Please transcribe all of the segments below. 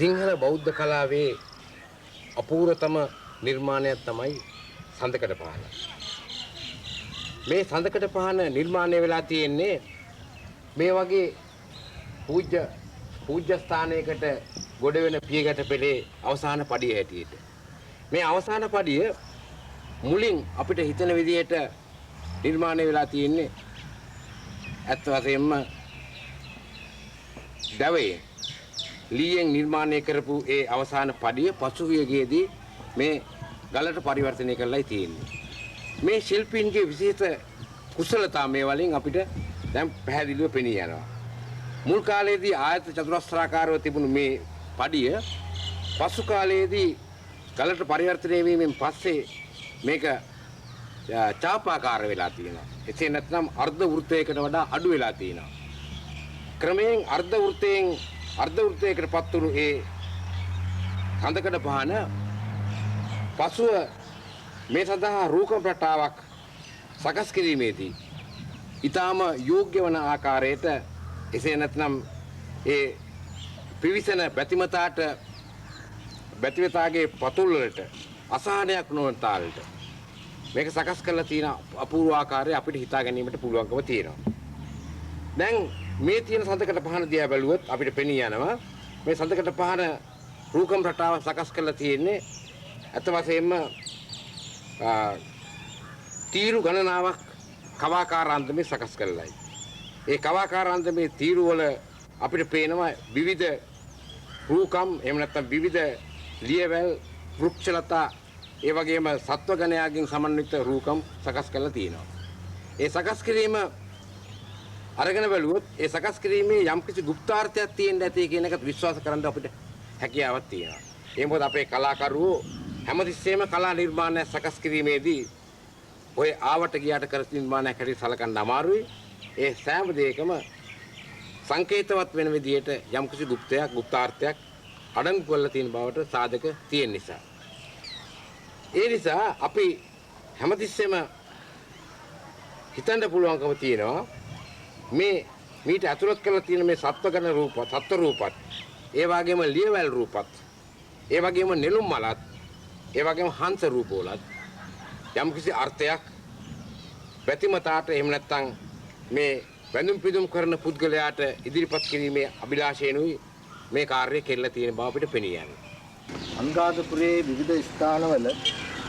සිංහල බෞද්ධ කලාවේ අපූර්වතම නිර්මාණයක් තමයි සඳකඩ පහන. මේ සඳකඩ පහන නිර්මාණය වෙලා තියෙන්නේ මේ වගේ පූජ්‍ය පූජ්‍ය ස්ථානයකට ගොඩ වෙන පියගැට පෙළේ අවසාන පඩිය හැටියට. මේ අවසාන පඩිය මුලින් අපිට හිතන විදිහට නිර්මාණය වෙලා තියෙන්නේ ඇත්ත වශයෙන්ම දැවයෙන් ලීයෙන් නිර්මාණය කරපු ඒ අවසාන පඩිය පසුගියගේදී මේ ගලට පරිවර්තනය කරලායි තියෙන්නේ. මේ ශිල්පීන්ගේ විශේෂ කුසලතා මේ වලින් අපිට දැන් පැහැදිලිව පෙනී යනවා. මුල් කාලයේදී ආයත චතුරස්‍රාකාරව තිබුණු මේ පඩිය පසු කාලයේදී ගලට පරිවර්තනය වීමෙන් පස්සේ මේක චාපාකාර වෙලා තියෙනවා. එසේ නැත්නම් අර්ධ වෘත්තයකට වඩා අඩු වෙලා තියෙනවා. ක්‍රමයෙන් අර්ධ වෘත්තයෙන් අර්ධ වෘත්තයකට පත් වුණු ඒ සඳකඩ පහන පසුව මේ සඳහා රූකම් රටාවක් සකස් කිරීමේදී ඊටාම යෝග්‍ය වන ආකාරයට, එසේ නැත්නම් ඒ පිවිසෙන බැතිමතාට බැතිමතාගේ පතුල් වලට අසහනයක් නොවන තාලෙට මේක සකස් කරලා තියෙන අපූර්ව ආකාරය අපිට හිතා ගැනීමට පුළුවන්කම තියෙනවා. දැන් මේ තියෙන සඳකඩ පහන දිහා බැලුවොත් අපිට පෙනී යනවා මේ සඳකඩ පහන රූකම් රටාව සකස් කරලා තියෙන්නේ ඇත්ත වශයෙන්ම තීරු ගණනාවක් කවාකාර අන්දමේ සකස් කරලායි. ඒ කවාකාර අන්දමේ තීරු වල අපිට පේනවා විවිධ රූකම්, එහෙම නැත්නම් විවිධ ලියවැල්, වෘක්ෂලතා, ඒ වගේම සත්ව ගණයාගෙන් සමන්විත රූකම් සකස් කරලා තියෙනවා. ඒ සකස් කිරීම අරගෙන බැලුවොත් ඒ සකස් කිරීමේ යම්කිසි ගුප්තාර්ථයක් තියෙන්න ඇති කියන එකත් විශ්වාස කරන්න අපිට හැකියාවක් තියෙනවා. ඒ මොකද අපේ කලාකරුවෝ හැමතිස්සෙම කලා නිර්මාණයක් සකස් කිරීමේදී ඔය ආවට ගියාට කර නිර්මාණයක් හැටියට සලකන්න අමාරුයි. ඒ සෑම දෙයකම සංකේතවත් වෙන විදිහට යම්කිසි ගුප්තයක්, ගුප්තාර්ථයක් අඩංගු කරලා තියෙන බවට සාධක තියෙන නිසා. ඒ නිසා අපි හැමතිස්සෙම හිතන්න පුළුවන්කම තියෙනවා මේ මීට ඇතුළත් කරලා තියෙන මේ සත්වගණ රූප, සත්ව රූපත්, ඒ වගේම ලියවැල් රූපත්, ඒ වගේම නෙළුම් මලත්, ඒ වගේම හංස රූප වලත් යම්කිසි අර්ථයක් බැතිමතාට, එහෙම නැත්නම් මේ වැඳුම් පිදුම් කරන පුද්ගලයාට ඉදිරිපත් කිරීමේ අභිලාෂයෙනුයි මේ කාර්යය කෙරලා තියෙන බව අපිට පෙනී යනවා. අනුරාධපුරයේ විවිධ ස්ථානවල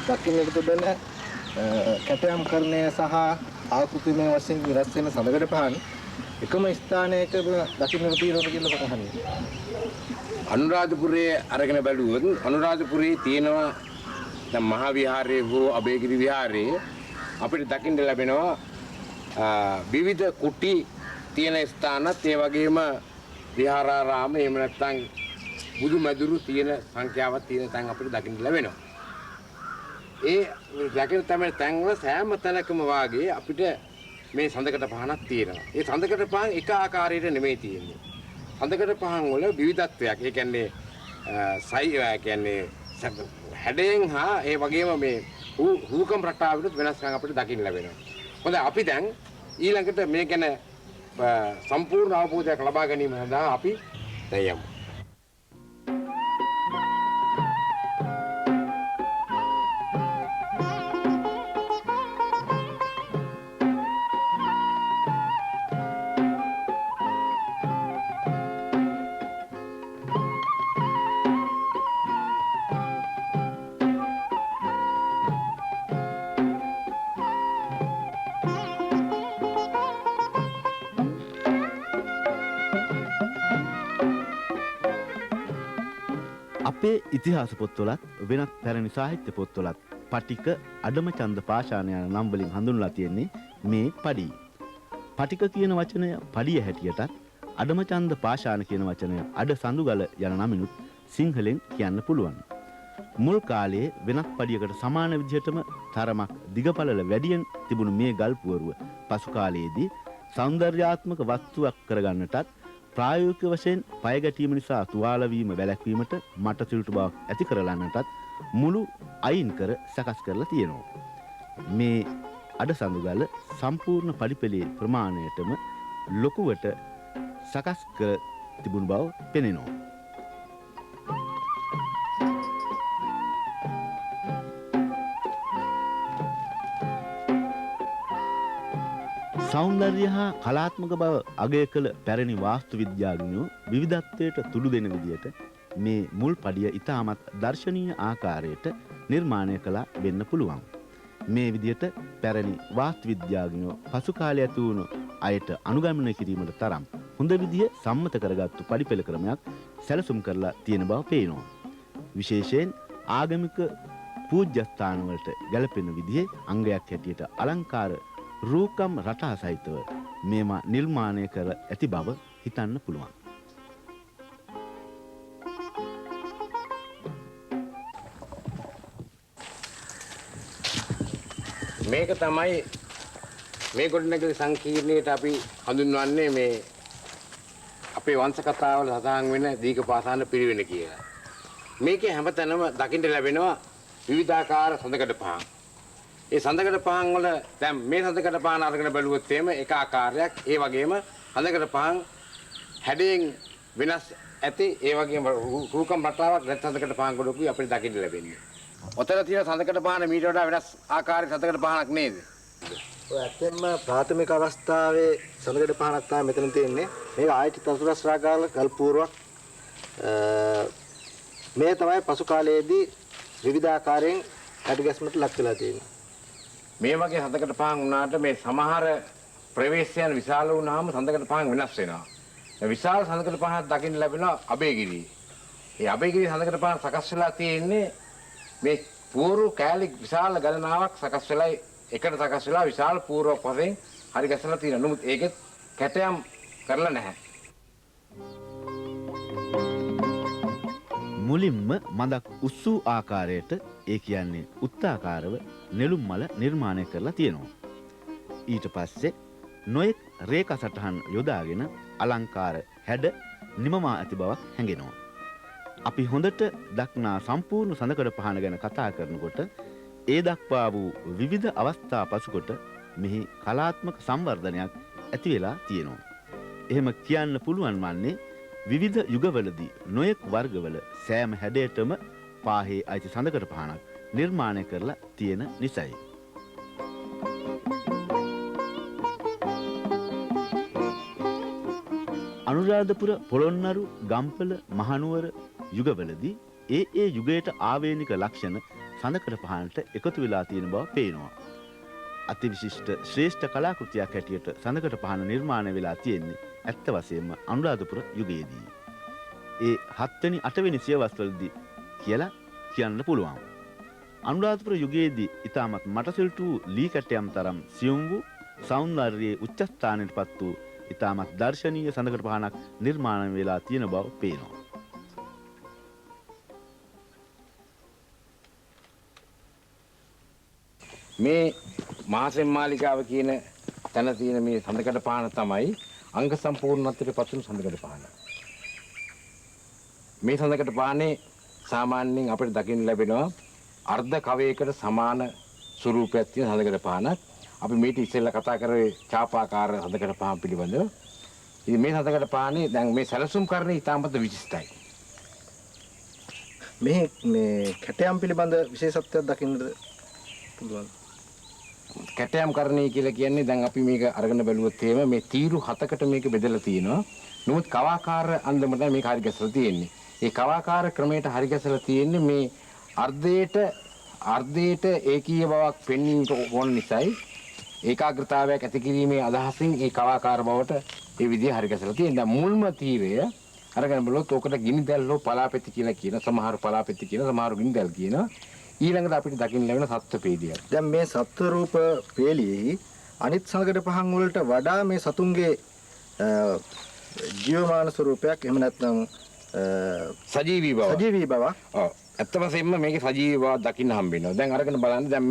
දකින්නට තිබෙන කැටයම් කරණය සහ ආකෘතිමය වශයෙන් වෙනස් වෙන සඳකඩ පහන් එකම ස්ථානයක දකින්නට තියෙනවද කියලා මට අහන්නේ. අනුරාධපුරයේ අරගෙන බැලුවොත් අනුරාධපුරයේ තියෙනවා දැන් මහා විහාරයේ හෝ අබේගිරි විහාරයේ අපිට දකින්න ලැබෙනවා විවිධ කුටි තියෙන ස්ථානත්, ඒ වගේම විහාරාරාම, එහෙම නැත්නම් බුදු මැදුරු තියෙන සංඛ්‍යාවක් තියෙන තැන් අපිට දකින්න ලැබෙනවා. ඒ දකින තමයි තැන්වල සෑම තැනකම වාගේ අපිට මේ සඳකඩ පහනක් තියෙනවා. ඒ සඳකඩ පහන් එක ආකාරයට නෙමෙයි තියෙන්නේ. සඳකඩ පහන් වල විවිධත්වයක්. ඒ කියන්නේ සයි, ඒ කියන්නේ හැඩයෙන් හා ඒ වගේම මේ රූකම් රටාවෙනුත් වෙනස්කම් අපිට දකින්න ලැබෙනවා. හොඳයි, අපි දැන් ඊළඟට මේ ගැන සම්පූර්ණ අවබෝධයක් ලබා ගැනීම සඳහා අපි දැන් යමු. අපේ ඉතිහාස පොත්වලත් වෙනත් පැරණි සාහිත්‍ය පොත්වලත් පටික අඩමචන්ද පාෂාණ යන නම් වලින් හඳුන්වලා තියෙන්නේ මේ පඩි. පටික කියන වචනය පඩිය හැටියටත් අඩමචන්ද පාෂාණ කියන වචනය අඩ සඳුගල යන නමිනුත් සිංහලෙන් කියන්න පුළුවන්. මුල් කාලයේ වෙනත් පඩියකට සමාන විදිහටම තරමක් දිගපළල වැඩියෙන් තිබුණු මේ ගල් පුවරුව පසු කාලයේදී සෞන්දර්යාත්මක වස්තුවක් කරගන්නටත් ප්‍රායෝගික වශයෙන් පය ගැටීම නිසා තුවාල වීම වැළැක්වීමට මට සිරුටු බවක් ඇති කරලන්නටත් මුළු අයින් කර සකස් කරලා තියෙනවා. මේ අඩසඳුගල සම්පූර්ණ පඩිපෙළේ ප්‍රමාණයටම ලොකුවට සකස් කර තිබුණු බව පෙනෙනවා. සෞන්දර්ය හා කලාත්මක බව අගය කළ පැරණි වාස්තු විද්‍යාඥයෝ විවිධත්වයට තුඩු දෙන විදියට මේ මුල් පඩිය ඉතාමත් දර්ශනීය ආකාරයට නිර්මාණය කළා වෙන්න පුළුවන්. මේ විදියට පැරණි වාස්තු විද්‍යාඥයෝ පසු කාලය ඇති වුණු අයට අනුගමනය කිරීමට තරම් හොඳ විදිය සම්මත කරගත්තු පඩිපෙළ ක්‍රමයක් සැලසුම් කරලා තියෙන බව පේනවා. විශේෂයෙන් ආගමික පූජ්‍යස්ථානවලට ගැලපෙන විදිහේ අංගයක් හැටියට අලංකාර රූකම් රටා සහිතව මේවා නිර්මාණය කර ඇති බව හිතන්න පුළුවන්. මේක තමයි මේ ගොඩනැගිලි සංකීර්ණයට අපි හඳුන්වන්නේ මේ අපේ වංශ කතාවල සඳහන් වෙන දීඝපාෂාණ පිරිවෙන කියලා. මේකේ හැමතැනම දකින්න ලැබෙනවා විවිධාකාර සඳකඩ පහන්. ඒ සඳකඩ පහන් වල දැන් මේ සඳකඩ පහන අරගෙන බැලුවොත් එහෙම එක ආකාරයක්, ඒ වගේම සඳකඩ පහන් හැඩයෙන් වෙනස් ඇති, ඒ වගේම රූකම් රටාවක් නැත් සඳකඩ පහන් ගොඩකුයි අපිට දකින්න ලැබෙන්නේ. ඔතන තියෙන සඳකඩ පහන මීට වඩා වෙනස් ආකාරයේ සඳකඩ පහනක් නේද? ඔය ඇත්තෙන්ම ප්‍රාථමික අවස්ථාවේ සඳකඩ පහනක් තමයි මෙතන තියෙන්නේ. මේක ආයත චතුරස්‍රාකාර ගල් පූර්වක්. මේ තමයි පසු කාලයේදී විවිධාකාරයෙන් හැඩගැස්මට ලක් වෙලා තියෙන්නේ. මේ වගේ සඳකඩ පහන් වුණාට මේ සමහර ප්‍රවේශයන් විශාල වුණාම සඳකඩ පහන් වෙනස් වෙනවා. දැන් විශාල සඳකඩ පහනක් දකින්න ලැබෙනවා අබේගිරියේ. ඒ අබේගිරියේ සඳකඩ පහන සකස් වෙලා තියෙන්නේ මේ පූරු කෑලි විශාල ගණනාවක් සකස් වෙලා එකට සකස් වෙලා විශාල පූර්වක් වශයෙන් හරි ගැසලා තියෙනවා. නමුත් ඒකෙත් කැටයම් කරලා නැහැ. මුලින්ම මඳක් උස් වූ ආකාරයට, ඒ කියන්නේ උත්තාකාරව නෙළුම් මල නිර්මාණය කරලා තියෙනවා. ඊට පස්සේ නොයෙක් රේඛා සටහන් යොදාගෙන අලංකාර හැඩ නිමවා ඇති බවක් හැඟෙනවා. අපි හොඳට දක්නා සම්පූර්ණ සඳකඩ පහන ගැන කතා කරනකොට ඒ දක්වා වූ විවිධ අවස්ථා පසුකොට මෙහි කලාත්මක සංවර්ධනයක් ඇති වෙලා තියෙනවා. එහෙම කියන්න පුළුවන් වන්නේ විවිධ යුගවලදී නොයෙක් වර්ගවල සෑම හැඩයටම පාහේ අයිති සඳකඩ පහනක් නිර්මාණය කරලා තියෙන නිසයි. අනුරාධපුර, පොළොන්නරු, ගම්පල, මහනුවර යුගවලදී ඒ ඒ යුගයට ආවේනික ලක්ෂණ සඳකඩ පහනට එකතු වෙලා තියෙන බව පේනවා. අතිවිශිෂ්ට ශ්‍රේෂ්ඨ කලාකෘතියක් හැටියට සඳකඩ පහන නිර්මාණය වෙලා තියෙන්නේ ඇත්ත වශයෙන්ම අනුරාධපුර යුගයේදී. ඒ හත්වෙනි අටවෙනි සියවස්වලදී කියලා කියන්න පුළුවන්. අනුරාධපුර යුගයේදී ඉතාමත් මටසිල්ට වූ ලී කැටයම් තරම් සියුම් වූ සෞන්දර්යයේ උච්චස්ථානයට පත් වූ ඉතාමත් දර්ශනීය සඳකඩ පහනක් නිර්මාණය වෙලා තියෙන බව පේනවා. මේ මහසෙන් මාලිගාව කියන තැන තියෙන මේ සඳකඩ පහන තමයි අංග සම්පූර්ණත්වයට පත් වුණු සඳකඩ පහන. මේ සඳකඩ පහනේ සාමාන්‍යයෙන් අපිට දකින්න ලැබෙනවා අර්ධ කවයකට සමාන ස්වරූපයක් තියෙන සඳකඩ පහනක්. අපි මීට ඉස්සෙල්ලා කතා කරේ චාපාකාර සඳකඩ පහන් පිළිබඳව. ඉතින් මේ සඳකඩ පහනේ දැන් මේ සැලසුම් කරන්නේ ඉතාමත් විශිෂ්ටයි. මේ කැටයම් පිළිබඳ විශේෂත්වයක් දකින්නද පුළුවන්? කැටයම් කරණය කියලා කියන්නේ දැන් අපි මේක අරගෙන බැලුවොත් එහෙම මේ තීරු හතකට මේක බෙදලා තියෙනවා. නමුත් කවාකාර අන්දමට මේක හරි ගැසලා තියෙන්නේ. ඒ කවාකාර ක්‍රමයට හරි ගැසලා තියෙන්නේ මේ අර්ධයට ඒකීය බවක් පෙන්වීමට ඕන නිසායි ඒකාග්‍රතාවයක් ඇති කිරීමේ අදහසින් ඒ කවාකාර බවට ඒ විදිය හරි ගැසලා තියෙන්නේ. දැන් මුල්ම තීරය අරගෙන බලුවොත් ඕකට ගිනිදැල් හෝ පලාපෙති කියලා කියන, සමහර පලාපෙති කියන, සමහර ගිනිදැල් කියනවා. ඊළඟට අපිට දකින්න ලැබෙන සත්ව පේලියක්. දැන් මේ සත්ව රූප පේලියෙහි අනිත් සඳකඩ පහන් වලට වඩා මේ සතුන්ගේ ජීවමාන ස්වරූපයක් එහෙම නැත්නම් සජීවී බව. සජීවී බව. ඔව්. ඇත්ත වශයෙන්ම මේකේ සජීවී බවක් දකින්න හම්බ වෙනවා. දැන් අරගෙන බලන්න, දැන්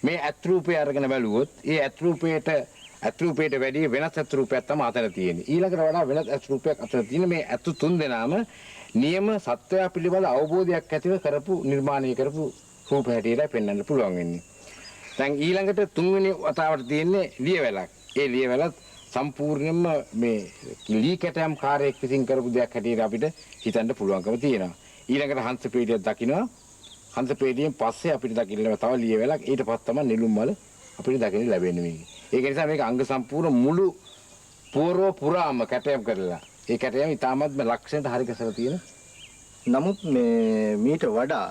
මේ ඇත් රූපය අරගෙන බැලුවොත් ඒ ඇත් රූපයට වැඩිය වෙනස් ඇත් රූපයක් තමයි අතන තියෙන්නේ. ඊළඟට වඩා වෙනස් ඇත් රූපයක් අතන තියෙන මේ ඇතු තුන් දෙනාම නියම සත්වයා පිළිබඳ අවබෝධයක් ඇතිව කරපු නිර්මාණය කරපු රූප හැටියට පෙන්වන්න පුළුවන් වෙන්නේ. දැන් ඊළඟට තුන්වෙනි වතාවට තියෙන්නේ ලියවැලක්. ඒ ලියවැලත් සම්පූර්ණයෙන්ම මේ ලී කැටයම් කාර්යයක් විසින් කරපු දෙයක් හැටියට අපිට හිතන්න පුළුවන්කම තියෙනවා. ඊළඟට හංස පේළියක් දකින්නවා. හංස පේළියෙන් පස්සේ අපිට දකින්න ලැබෙන තව ලියවැලක්. ඊට පස්සේ තමයි නෙළුම් මල අපිට දකින්න ලැබෙන්නේ මේක. ඒක නිසා මේක අංග සම්පූර්ණ මුළු පුවරුව පුරාම කැටයම් කරලා ඒ කැටයම ඉතාමත්ම ලක්ෂණයට හරි ගැසලා තියෙන. නමුත් මේ මීට වඩා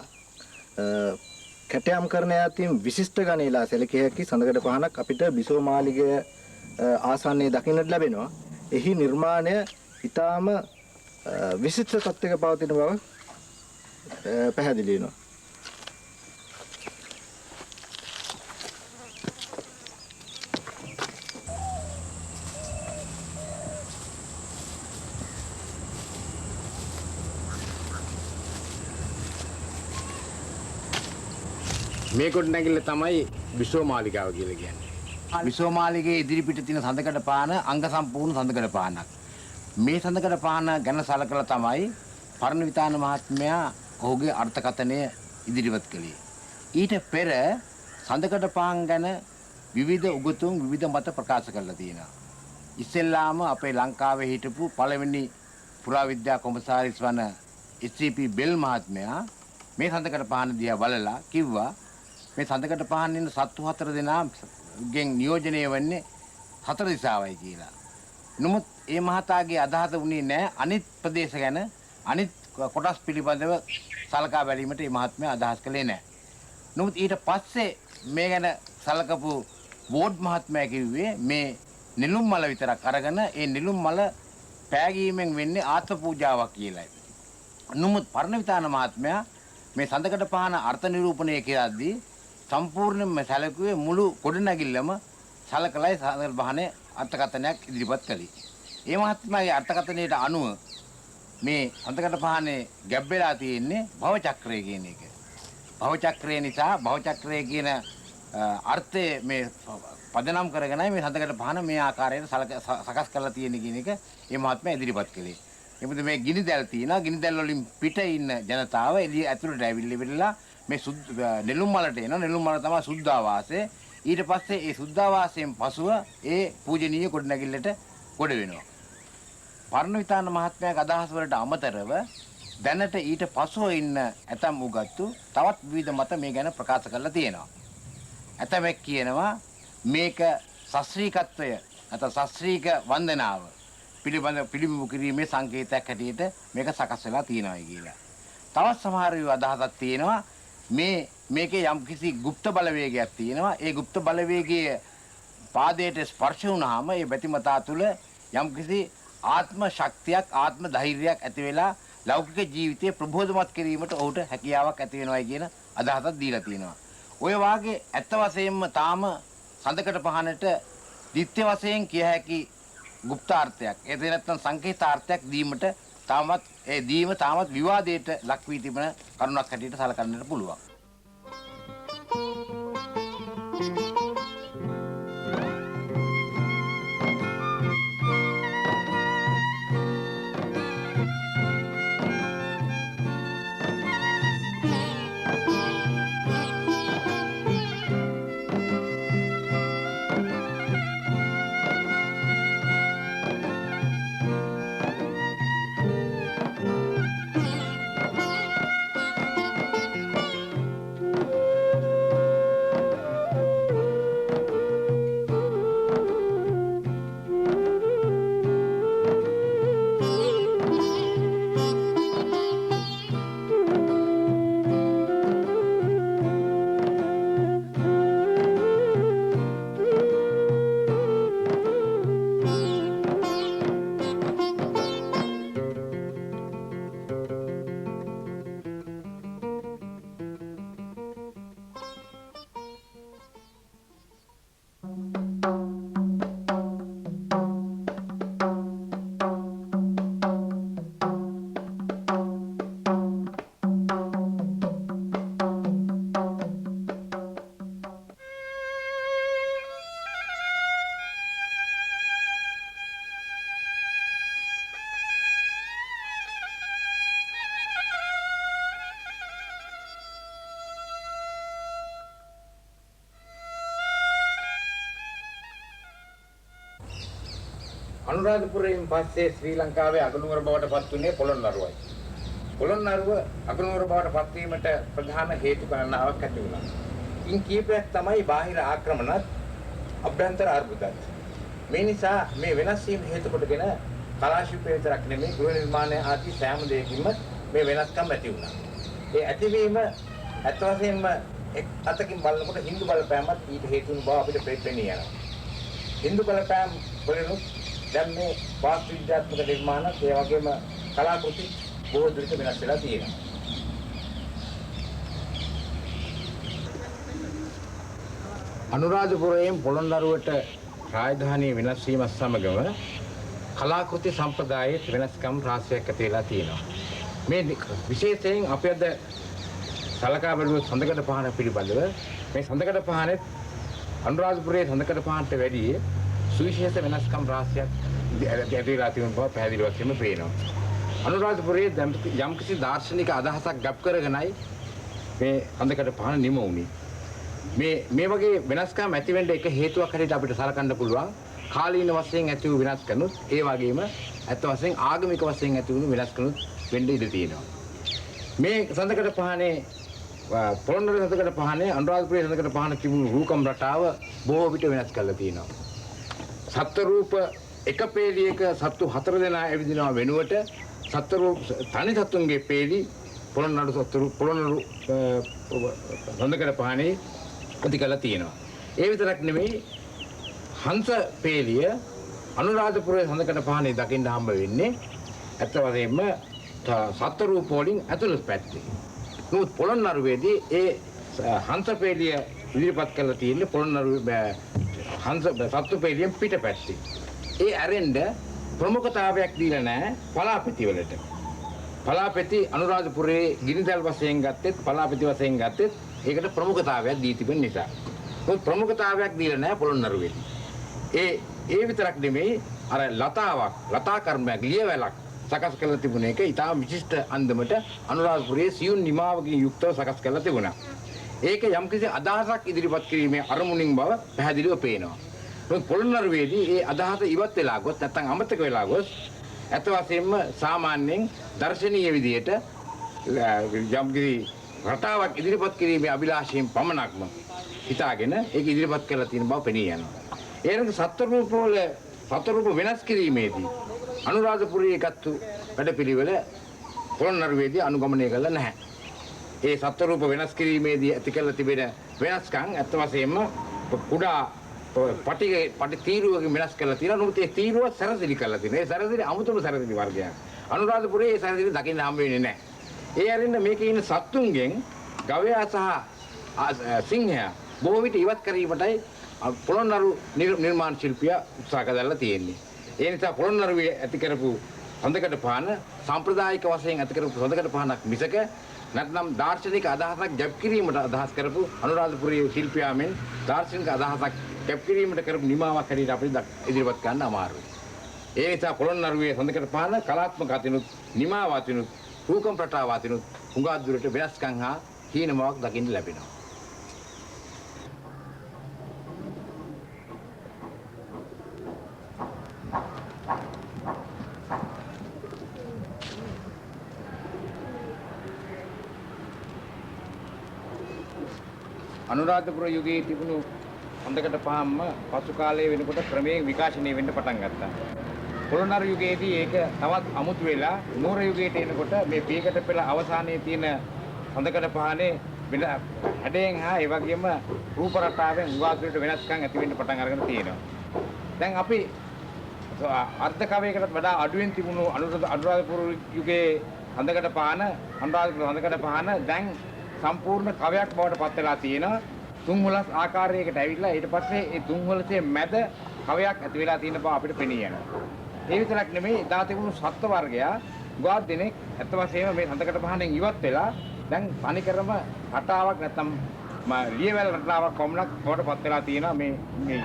කැටයම් කරන අතින් විශිෂ්ට ගණේලා සැලකිය හැකි සඳකඩ පහනක් අපිට බිසෝ මාලිගය ආසන්නයේ දකින්නට ලැබෙනවා. එහි නිර්මාණය ඉතාම විශිෂ්ට තත්ත්වයක පවතින බව පැහැදිලි වෙනවා. මේ ගොඩනැගිල්ල තමයි බිසෝ මාලිගාව කියලා කියන්නේ. බිසෝ මාලිගයේ ඉදිරිපිට තියෙන සඳකඩ පාන අංග සම්පූර්ණ සඳකඩ පානක්. මේ සඳකඩ පාන ගැන සලකලා තමයි පරණවිතාන මහත්මයා ඔහුගේ අර්ථකථනය ඉදිරිපත් කළේ. ඊට පෙර සඳකඩ පාන් ගැන විවිධ උගතුන් විවිධ මත ප්‍රකාශ කරලා තියෙනවා. ඉස්සෙල්ලාම අපේ ලංකාවේ හිටපු පළවෙනි පුරාවිද්‍යා කොමසාරිස් වන එච්.සී.පී. බෙල් මහත්මයා මේ සඳකඩ පාන දිහා බලලා කිව්වා මේ සඳකඩ පහන් ඉන්න සත්තු හතර දෙනාගෙන් නියෝජනය වෙන්නේ හතර දිශාවයි කියලා. නමුත් ඒ මහතාගේ අදහස වුණේ නෑ අනිත් ප්‍රදේශ ගැන අනිත් කොටස් පිළිබඳව සලකා බැලීමට ඒ මහත්මයා අදහස් කළේ නෑ. නමුත් ඊට පස්සේ මේ ගැන සලකපු වෝඩ් මහත්මයා කිව්වේ මේ නෙළුම් මල විතරක් අරගෙන ඒ නෙළුම් මල පෑගීමෙන් වෙන්නේ ආත්ම පූජාවක් කියලායි. නමුත් පරණවිතාන මහත්මයා මේ සඳකඩ පහන අර්ථ නිරූපණය කියද්දී සම්පූර්ණයෙන්ම සැලකුවේ මුළු ගොඩනැගිල්ලම සලකලයි සඳකඩ පහනේ අර්ථකථනයක් ඉදිරිපත් කළේ. ඒ මහත්මයාගේ අර්ථකථනයට අනුව මේ සඳකඩ පහනේ ගැබ් වෙලා තියෙන්නේ භව චක්‍රය කියන එක. භව චක්‍රය නිසා භව චක්‍රය කියන අර්ථය මේ පදනම් කරගෙනයි මේ සඳකඩ පහන මේ ආකාරයට සකස් කරලා තියෙන්නේ කියන එක ඒ මහත්මයා ඉදිරිපත් කළේ. ඒ මොකද මේ ගිනි දැල් තියෙනවා. ගිනි දැල් වලින් පිට ඉන්න ජනතාව එළිය ඇතුළට ඇවිල්ලා ඉවරලා මේ නෙළුම් මලට එනවා. නෙළුම් මල තමයි සුද්ධාවාසය. ඊට පස්සේ ඒ සුද්ධාවාසයෙන් පසුව ඒ පූජනීය ගොඩනැගිල්ලට ගොඩ වෙනවා. පරණවිතාන මහත්මයාගේ අදහස් වලට අමතරව දැනට ඊට පසුව ඉන්න ඇතම් උගත්තු තවත් විවිධ මත මේ ගැන ප්‍රකාශ කරලා තියෙනවා. ඇතමෙක් කියනවා මේක ශාස්ත්‍රීකත්වය නැත්නම් ශාස්ත්‍රීක වන්දනාව පිළිබඳ පිළිබිඹු කිරීමේ සංකේතයක් හැටියට මේක සකස් වෙලා තියෙනවායි කියලා. තවත් සමහර අදහසක් තියෙනවා මේකේ යම්කිසි ගුප්ත බලවේගයක් තියෙනවා. ඒ ගුප්ත බලවේගය පාදයට ස්පර්ශ වුණාම ඒ ප්‍රතිමතා තුළ යම්කිසි ආත්ම ශක්තියක් ආත්ම ධෛර්යයක් ඇති වෙලා ලෞකික ජීවිතය ප්‍රබෝධමත් කිරීමට ඔහුට හැකියාවක් ඇති වෙනවායි කියන අදහසක් දීලා තියෙනවා. ඔය වාගේ ඇත්ත වශයෙන්ම තාම සඳකඩ පහනට දිත්‍ය වශයෙන් කිය හැකි ගුප්තාර්ථයක් ඒ නැත්නම් සංකේතාර්ථයක් දීමට තාමත් ඒ දීම තාමත් විවාදයට ලක් වී තිබෙන කරුණක් හැටියට සලකන්නට පුළුවන්. අනුරාධපුරයෙන් පස්සේ ශ්‍රී ලංකාවේ අගනුවර බවට පත් වුණේ පොළොන්නරුවයි. පොළොන්නරුව අගනුවර බවට පත්වීමට ප්‍රධාන හේතු කාරණාවක් ඇති වුණා. ඉන් කීපයක් තමයි බාහිර ආක්‍රමණත් අභ්‍යන්තර අර්බුදත්. මේ නිසා මේ වෙනස් වීම හේතු කොටගෙන කලා ශිල්පය විතරක් නෙමෙයි ගෘහ නිර්මාණය ආදී සෑම දෙයකින්ම මේ වෙනස්කම් ඇති වුණා. ඒ ඇතිවීම ඇත්ත වශයෙන්ම එක් අතකින් බලනකොට හින්දු බලපෑමත් ඊට හේතු වුණු බව අපිට පෙනී යනවා. හින්දු බලපෑම් වලිනුත් දැන් මේ වාස්තු විද්‍යාත්මක නිර්මාණත් ඒ වගේම කලාකෘති බොහෝ දුරට වෙනස් වෙලා තියෙනවා. අනුරාධපුරයෙන් පොළොන්නරුවට රාජධානිය වෙනස් වීමත් සමගම කලාකෘති සම්ප්‍රදායේ වෙනස්කම් රාශියක් ඇති වෙලා තියෙනවා. මේ විශේෂයෙන් අපි අද සලකා බැලුවොත් සඳකඩ පහන පිළිබඳව මේ සඳකඩ පහනෙත් අනුරාධපුරයේ සඳකඩ පහනට වැඩිය සුවිශේෂ වෙනස්කම් රාශියක් ඇති වෙලා තියෙන බව පැහැදිලි වශයෙන්ම පේනවා. අනුරාධපුරයේ යම්කිසි දාර්ශනික අදහසක් ගප් කරගෙනයි මේ සඳකඩ පහන නිම වුණේ. මේ වගේ වෙනස්කම් ඇති වෙන්න එක හේතුවක් හැටියට අපිට සලකන්න පුළුවන් කාලීන වශයෙන් ඇති වූ වෙනස්කනුත් ඒ වගේම ඇත්ත වශයෙන් ආගමික වශයෙන් ඇති වුණු වෙනස්කනුත් වෙන්න ඉඩ තියෙනවා. මේ සඳකඩ පහනේ පොළොන්නරුවේ සඳකඩ පහනේ අනුරාධපුරයේ සඳකඩ පහන තිබුණු රූකම් රටාව බොහෝ විට වෙනස් කරලා තියෙනවා. සත්ත්ව රූප එක පේලියක සත්තු 4 දෙනා ඇවිදිනවා වෙනුවට සත්ත්ව රූප තනි සත්තුන්ගේ පේලි පොළොන්නරු සත්තු පොළොන්නරු සඳකඩ පහනේ ඇති කරලා තියෙනවා. ඒ විතරක් නෙමෙයි හංස පේලිය අනුරාධපුරයේ සඳකඩ පහනේ දකින්න හම්බ වෙන්නේ ඇත්ත වශයෙන්ම සත්ත්ව රූප වලින් ඇතුළත් පැත්තේ. නමුත් පොළොන්නරුවේදී ඒ හංස පේලිය ඉදිරිපත් කරලා තියෙන්නේ පොළොන්නරුවේ හංස සත්ත්ව පේලියෙන් පිට පැත්තේ. ඒ ඇරෙන්න ප්‍රමුඛතාවයක් දීලා නැහැ පලාපෙති වලට. පලාපෙති අනුරාධපුරයේ ගිනිදල් වශයෙන් ගත්තෙත් පලාපෙති වශයෙන් ගත්තෙත් ඒකට ප්‍රමුඛතාවයක් දී තිබෙන නිසා. නමුත් ප්‍රමුඛතාවයක් දීලා නැහැ පොළොන්නරුවේදී. ඒ විතරක් නෙමෙයි අර ලතාවක් ලතා කර්මයක් ලියවැලක් සකස් කරලා තිබුණ එක ඉතාම විශිෂ්ට අන්දමට අනුරාධපුරයේ සියුම් නිමාවකින් යුක්තව සකස් කරලා තිබුණා. ඒක යම්කිසි අදහසක් ඉදිරිපත් කිරීමේ අරමුණින් බව පැහැදිලිව පේනවා. නමුත් පොළොන්නරුවේදී ඒ අදහස ඉවත් වෙලා ගොස් නැත්නම් අමතක වෙලා ගොස් ඇත්ත වශයෙන්ම සාමාන්‍යයෙන් දර්ශනීය විදියට යම්කිසි රටාවක් ඉදිරිපත් කිරීමේ අභිලාෂයෙන් පමණක්ම හිතාගෙන ඒක ඉදිරිපත් කරලා තියෙන බව පෙනී යනවා. ඒ වගේම සත්ව රූපවල සත්ව රූප වෙනස් කිරීමේදී අනුරාධපුරයේ ගත්තු වැඩපිළිවෙල පොළොන්නරුවේදී අනුගමනය කළා නැහැ. ඒ සත්ව රූප වෙනස් කිරීමේදී ඇති කරලා තිබෙන වෙනස්කම් ඇත්ත වශයෙන්ම කුඩා පටි තීරුවකින් වෙනස් කරලා තියෙනවා. නමුත් ඒ තීරුව සැරසිලි කරලා තියෙනවා. ඒ සැරසිලි අමුතුම සැරසිලි වර්ගයක්. අනුරාධපුරයේ ඒ සැරසිලි දකින්න හම්බ වෙන්නේ නැහැ. ඒ අරින්න මේකේ ඉන්න සත්තුන්ගෙන් ගවයා සහ සිංහයා බොහෝ විට ඉවත් කිරීමටයි පොළොන්නරු නිර්මාණ ශිල්පියා උත්සාහ කරලා තියෙන්නේ. ඒ නිසා පොළොන්නරුවේ ඇති කරපු සඳකඩ පහන සාම්ප්‍රදායික වශයෙන් ඇති කරපු සඳකඩ පහනක් මිසක නැත්නම් දාර්ශනික අදහසක් ගැප් කිරීමට අදහස් කරපු අනුරාධපුරයේ ශිල්පියා මෙන් දාර්ශනික අදහසක් ගැප් කිරීමට කරපු නිමාවක් හැටියට අපිට ඉදිරිපත් කරන්න අමාරුයි. ඒ නිසා පොළොන්නරුවේ සඳකඩ පහන කලාත්මක අතිනුත් නිමාව අතිනුත් රූකම් රටාව අතිනුත් හුඟක් දුරට වෙනස්කම් හා හීනමාවක් දකින්න ලැබෙනවා. අනුරාධපුර යුගයේ තිබුණු සඳකඩ පහන්ම පසු කාලයේ වෙනකොට ක්‍රමයෙන් විකාශනය වෙන්න පටන් ගත්තා. පොළොන්නරු යුගයේදී ඒක තවත් අමුතු වෙලා නුවර යුගයට එනකොට මේ පියකට පෙළ අවසානයේ තියෙන සඳකඩ පහනේ වෙන හැඩයෙන් හා ඒ වගේම රූප රටාවෙන් හුඟක් දුරට වෙනස්කම් ඇති වෙන්න පටන් අරගෙන තියෙනවා. දැන් අපි අර්ධ කවයකටත් වඩා අඩුවෙන් තිබුණු අනුරාධපුර යුගයේ සඳකඩ පහන අනුරාධපුර සඳකඩ පහන දැන් සම්පූර්ණ කවයක් බවට පත් වෙලා තියෙනවා. තුන්හොලස් ආකාරයකට ඇවිල්ලා ඊට පස්සේ ඒ තුන්හොලසේ මැද කවයක් ඇති වෙලා තියෙන බව අපිට පෙනී යනවා. ඒ විතරක් නෙමෙයි එදා තිබුණු සත්ව වර්ගයා ගොඩක් දෙනෙක් ඇත්ත වශයෙන්ම මේ සඳකඩ පහනෙන් ඉවත් වෙලා දැන් තනිකරම රටාවක් නැත්තම් ලියවැල් රටාවක් පමණක් බවට පත් වෙලා තියෙනවා මේ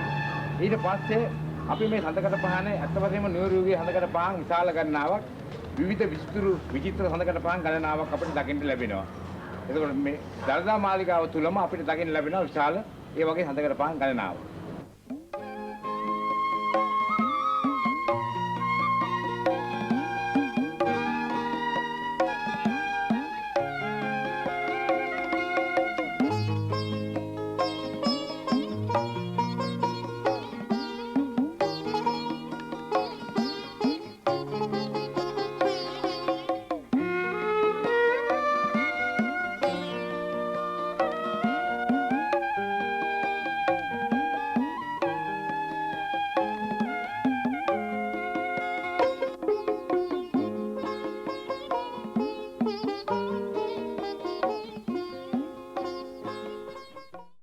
ඊට පස්සේ අපි මේ සඳකඩ පහනේ ඇත්ත වශයෙන්ම නුවර යුගයේ සඳකඩ පහන් විශාල ගණනාවක් විවිධ විචිත්‍ර විචිත්‍ර සඳකඩ පහන් ගණනාවක් අපිට දකින්න ලැබෙනවා. එතකොට මේ දළදා මාලිගාව තුලම අපිට දකින්න ලැබෙනවා විශාල ඒ වගේ සඳකඩ පහන් ගණනාවක්.